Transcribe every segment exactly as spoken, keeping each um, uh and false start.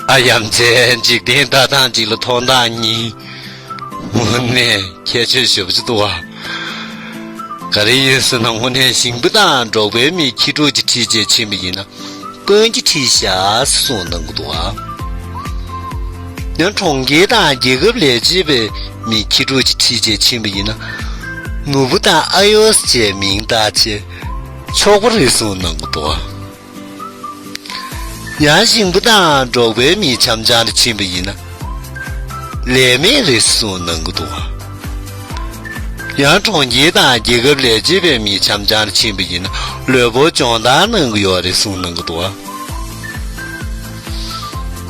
ཨ། ཡ་མཚན། འཇིག་རྟེན་ལྟ་སྟངས་གཅིག་ལ་མཐོང་སྟངས་གཉིས། དངོས་གནས་ཁྱད་ཆོས་ཞེ་པོ་ཅིག་འདུག་བ། ག་རེ་ཡིན་ཟེར་ན། དངོས་གནས་ཞིང་པ་དང་འབྲོག་པའི་མིས་ཁྱི་ཕྲུག་ཅིག་ཁྲིད་བྱས་ཕྱིན་པ་ཡིན་ན། དཔོན་གྱིས་ཁྲིད་ཤག་ཟེར་གསུངས་གནང་གི་འདུག་བ། ཡང་གྲོང་ཁྱེར་དང་རྒྱལ་ཁབ་ལས་བྱེད་པའི་མིས་ཁྱི་ཕྲུག་ཅིག་ཁྲིད་བྱས་ཕྱིན་པ་ཡིན་ན། ནོར་བུ་དང་ཨ་ཡོས་ཅེས་མིང་བཏགས་བྱས། ཆོག་པ་རེད་གསུངས་གནང་གི་འདུག་བ། ཡང་ཞིང་པ་དང་འབྲོག་པའི་མིས་འཆམ་འཆམ་ལ་ཕྱིན་པ་ཡིན་ན། ལས་མེད་རེད་གསུངས་གནང་གི་འདུག་བ། ཡང་གྲོང་ཁྱེར་དང་རྒྱལ་ཁབ་ལས་བྱེད་པའི་མིས་འཆམ་འཆམ་ལ་ཕྱིན་པ་ཡིན་ན། ལུས་པོ་སྦྱོང་བརྡར་གནང་གི་ཡོད་རེད་གསུངས་གནང་གི་འདུག་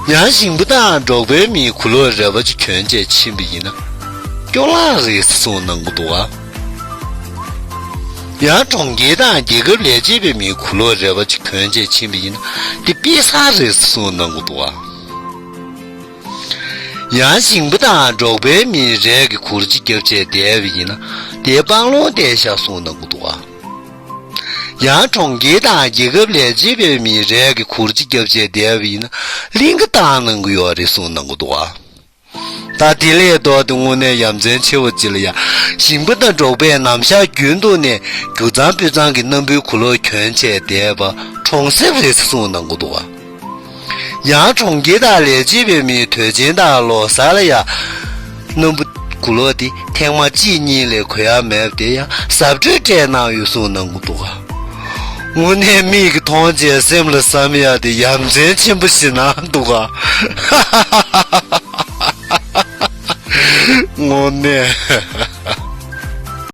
བ། ཡང་ཞིང་པ་དང་འབྲོག་པའི་མིས་གོས་ལོག་རལ་པ་ཅིག་གྱོན་བྱས་ཕྱིན་པ་ཡིན་ན། སྐྱོ་ལགས་རེད་གསུངས་གནང་གི་འདུག་བ། ཡང་གྲོང་ཁྱེར་དང་རྒྱལ་ཁབ་ལས་བྱེད་པའི་མིས་གོས་ལོག་རལ་པ་ཅིག་གྱོན་བྱས་ཕྱིན་པ་ཡིན་ན། འདི་དཔེ་བཟང་རེད་གསུངས་གནང་གི་འདུག་བ། ཡང་ཞིང་པ་དང་འབྲོག་པའི་མིས་རས་ཀྱི་གུར་ཅིག་བརྒྱབ་བྱས་བསྡད་པ་ཡིན་ན། དེ་སྤང་ལུང་བསྟན་ཤག་གསུངས་གནང་གི་འདུག་བ། ཡང་གྲོང་ཁྱེར་དང་རྒྱལ་ཁབ་ལས་བྱེད་པའི་མིས་རས་ཀྱི་གུར་ཅིག་བརྒྱབ་བྱས་བསྡད་པ་ཡིན་ན། གླིང་ག་བཏང་གནང་གི་ཡོད་རེད་གསུངས་གནང་གི་འདུག་བ། ད་དེ་ལས་ལྡོག་སྟེ་དངོས་གནས་ཡ་མཚན་ཆེ་བ་ཅིག་ལ་ཡ། ཞིང་པ་དང་འབྲོག་པས་ནམ་ཞག་རྒྱུན་དུ་ནས་རྒྱུ་གཙང་སྤུས་གཙང་གི་སྣམ་བུའི་གོས་ལོག་གྱོན་བྱས་བསྡད་པ་གྲོང་གསེབ་རེད་གསུངས་གནང་གི་འདུག་བ། ཡང་གྲོང་ཁྱེར་དང་ལས་བྱེད་པའི་མིས་དུས་ཆེན་དང་ལོ་གསར་ལ་ཡ། སྣམ་བུ་གོས་ལོག་དེ་ཐེངས་མ་གཅིག་གཉིས་ལས་གོན་ཡག་མེད་པ་དེ་ཡང་གཟབ་སྤྲོས་སྤྲད་གནང་ཡོད་གསུངས་གནང་གི་འདུག་ག་དངོས་གནས་མིག་གིས་མཐོང་བྱས་སེམས་ལ་བསམ་ཡག་དེ་ཡ་མཚན་ཆེན་པོ་ཞིག་གནང་འདུག་ག་དངོས་གནས།